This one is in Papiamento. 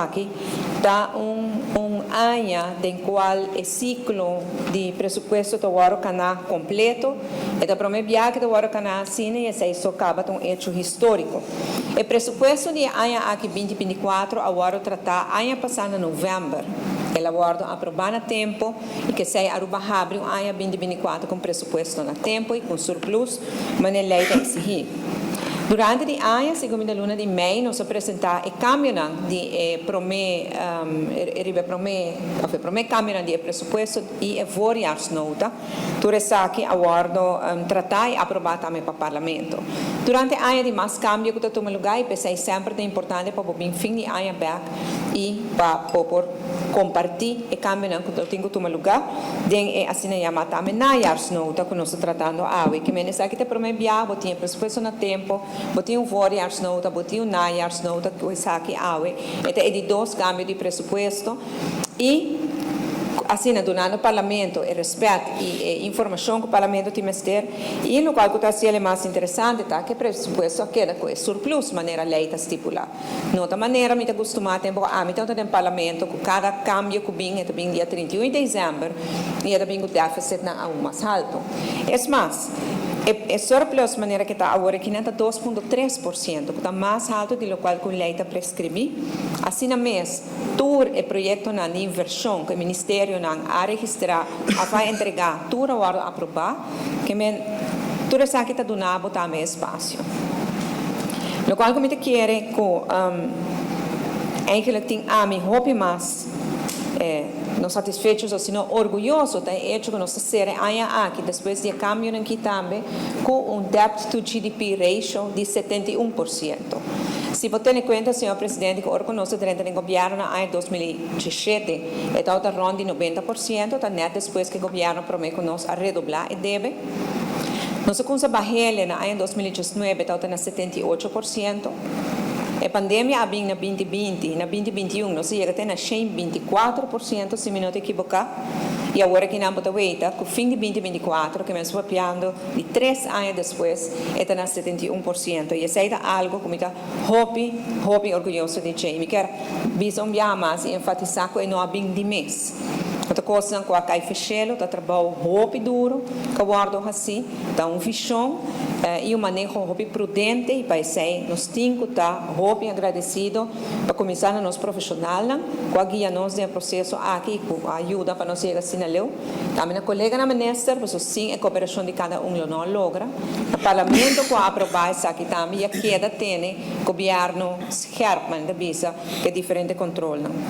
Aki ta un aña den cual e ciclo di presupuesto ta wordo cana completo. E ta prome biaha cu ta wordo cana asina y esey so caba ta un hecho historico. E presupuesto di e aña aki 2024 a wordo trata aña pasa na november. El a wordo aproba na tempo y cu esey Aruba habri un aña 2024 cu un presupuesto na tempo y cu un surplus manera ley ta exigi. Durante di aña, segun mi luna di mei, nos a presenta e cambionan di e prome riba prome of e prome cambionan di e presupuesto y e voorjaarsnota. Tur esaki a wordo trata y aproba tambe pa Parlamento. Durante aña di mas cambio cu ta tuma lugar y p'esey semper ta importante pa bo bin fin di aña bek y pa por comparti e cambionan cu tin cu tuma lugar den e asina yama tambe najaarsnota cu nos ta tratando awe. Ke men esaki ta prome biaha, bo tin e presupuesto na tempo, bo tin un voorjaarsnota, bo tin un najaarsnota cu esaki awe. E ta e di dos cambio di presupuesto y asina dunando Parlamento e respet y e informacion cu Parlamento tin mester. Y locual cu ta haciele mas interesante ta cu e presupuesto a keda cu e surplus manera ley ta stipula. No ta manera mi ta custuma tempo cu ami ta den Parlamento, cu cada cambio cu bin, e ta bin dia 31 di december y e ta bin cu deficitnan aun mas halto. Es mas, e surplus manera cu ta awor aki ta 2.3%, cu ta mas halto di locual cu ley ta prescribi. Asina mes, tur e proyectonan di inversion cu e ministerionan a registra, a bay entrega, tur a wordo aproba, ke men tur esaki ta duna bo tambe espacio. Locual cu mi ta kere cu eigenlijk tin ami hopi mas no satisfecho, sino orguyoso, ta e hecho cu nos ta sera aña aki, despues di cambio aki tambe, cu un debt to GDP ratio di 71%. Si bo tene cuenta, señor Presidente, cu ora nos a drenta den gobierno na aña 2017, tabata rond di 90%, ta net despues cu e gobierno prome cu nos a redobla e debe. Nos a cuminsa bah'e na aña 2019, tabata na 78%. E pandemia a bin na 2020, na 2021, nos a yega te na 124%, si mi no ta ekivoca. Y awor aki nan bo ta weta, cu fin di 2024, cu mi ta papiando di 3 aña despues, ta na 71%. Y esey ta algo cu mi ta hopi, hopi orguyoso di dje. Mi kier bisa un biaha mas y enfatisa cu no a bin di mes. Otro cos cu a cay for di cielo, ta trabou hopi duro, cu a wordo haci, ta un vision y un maneho hopi prudente y pa esey nos tin cu ta hopi agradecido pa cuminsa na nos profesional, cu a guia nos den e proceso aki, cu a yuda pa nos yega asina leu. Tambe na coleganan minister, pasobra sin e cooperacion di cada un no logra. E Parlamento cu a aproba esaki tambe y a keda tene gobierno scherp, man, di bisa, cu diferente control.